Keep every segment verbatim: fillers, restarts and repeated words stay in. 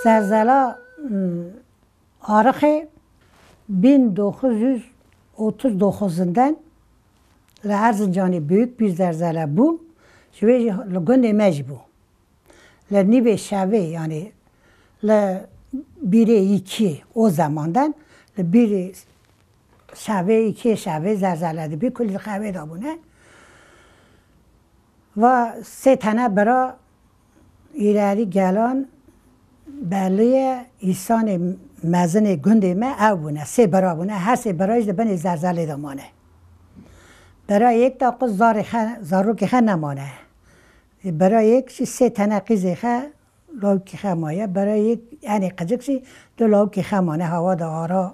Zerzela, hmm, Arixê bin dokuz yüz otuz dokuzunden li Erzincanê büyük bir zelzele bû. Ji wê jî li gundê me jî bû. Li nîvê şevê, yani li bîrê yekî o zamandan, li bîrê şevê, yekê şevê zelzele dibî, kulî xewê de bûne. Va sê tene bira îlerî gelan belî ye, îsanê mezinê gundê me ew bûne, sê bira bûne, her sê bira jî di binê zelzelê de mane. Bira yek de qut zarê xe, zarokê xe nemane. Bira yek jî sê tene qîzê xe, lawikê xe maye. Bira yek enê qicik jî du lawikê xe mane, hawa de ara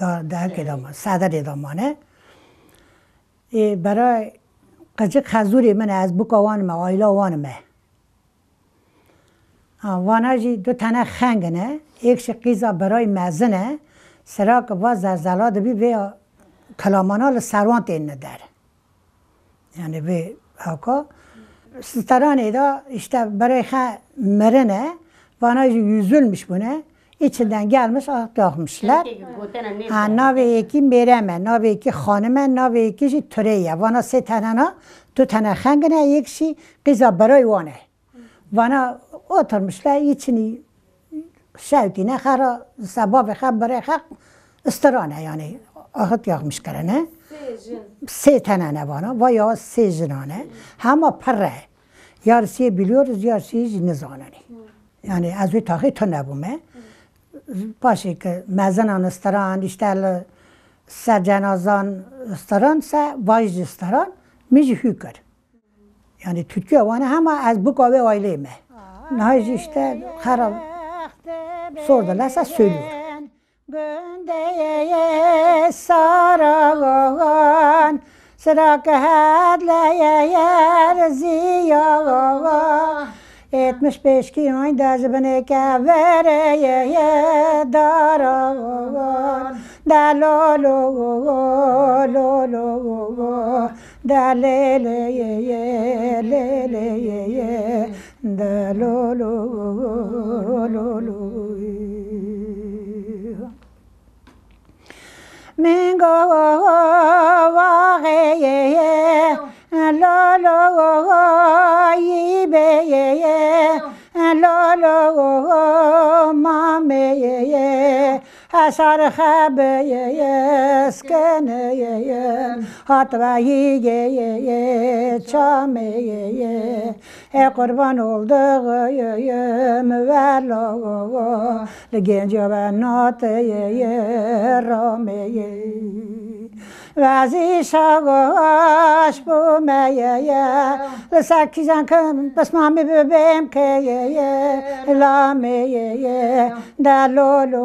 da, derkê de mane, sedirê de mane. Ê, bira qicik xezûrê min e, ez buka wan im e, aîla wan im e. Ha, vana jî du tene xeng in e, êk jî qîza birayê mezin e, sira ki va zelzela dibî vê kilamana li ser wan têne der. Yani vê haka. Stranê de işte birayê xe mirin e, vana jî yüzülmüş bûne, içinden gelmiş, ah, yakmışlar. Ha, navê yekî Mêrem e, navê yekî Xanim e, navê yekî jî Turê ye. Vana sê tenena, du tene xeng in e, yek jî qîza birayê wan e. Vana oturmuşlar, içini şewtîne, xera sebabê xe, birê xe, istirane, yani ahit yakmış kirine. Sê jin. Sê tenene vana, va ya sê jinane. Hema pirre. Yarısıyı biliyoruz, yarısıyı jî nizanin. Yani ez wê taxê tune bûme. Paşê ki mezinan istiran, işte li ser cenazan istiran se, vay jî istiran, min jî hû kir. Yani Türkiye wan e, hema ez buka wê aileyê me. Niha jî işte xera sor de lese söylüyor. Gundê Sarawan, sira ki het leye yer ziyawan. Yetmiş beş kilometre ji binê keverê ye, ye darawan. De lo lo, lo lo, de lê lê ye ye, lê lê ye ye, de lo lo, lo lo. Min go vaxê ye ye, lo lo yî bê ye ye, lo lo mamê ye ye, hesar xebe ye ye, skene ye ye, hat vayî ye ye ye, çamê ye ye. Ê qurban olduğum velo, li genca ve nateye rameye. Vezî şagoş bû meye ye, li ser kîjan kim pismamî bibêm keye ye, lameye ye, de lo lo,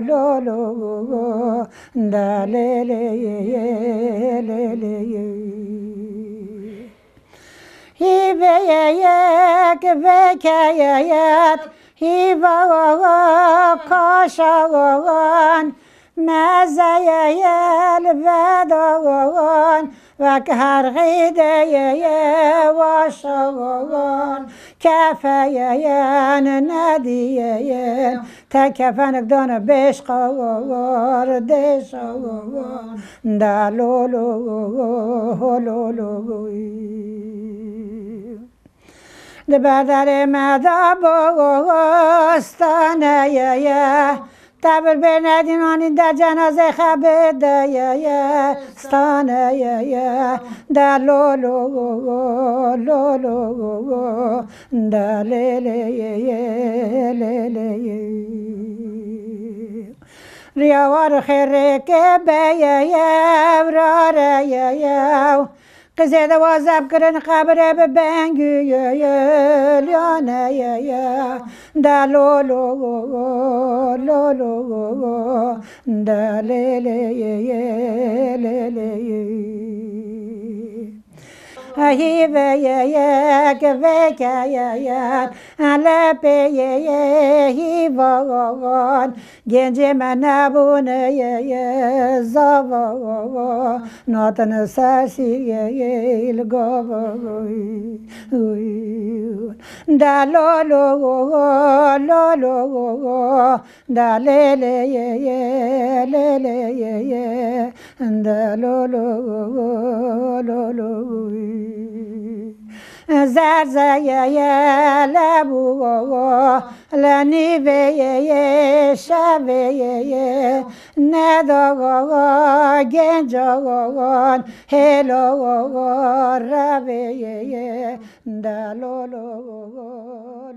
lo lo, de lê lê ye, lê lê ye. Hîveyek vekeyet, hîva kaşawan, mezeyel vedawan, vek her xîdeyeye vaşawan, kefeyeyen nediyeyen, te kefenek dane beşqawar deşawan, de lo lo, lo lo. Di berderê me de bostaneye ye. Tevir bê nedînanî de cenazê xebideye ye. Staneye ye. De lo lo, lo lo, de lê lê ye, lê lê ye. Riya war xêrê ke beye ye, rare ye ye. Qizê de wazeb kirin qebirê bi bengî ye ye, liyane ye ye. De lo lo, lo lo, de lê lê ye ye, lê lê ye. Hîveyeyek vekeyeyek, lepeyeye hîvan. Gencê me nebûne ye ye, zavan. Natin ser sîrgeyê li gavan. De lo lo, lo lo, da lê lê yê yê, lê lê yê yê, da lo lo lo lo. Zerze yê yê, le bû, le nîvê yê yê, şevê yê yê, ne do, genco, hêlo, revê yê yê, da lo lo.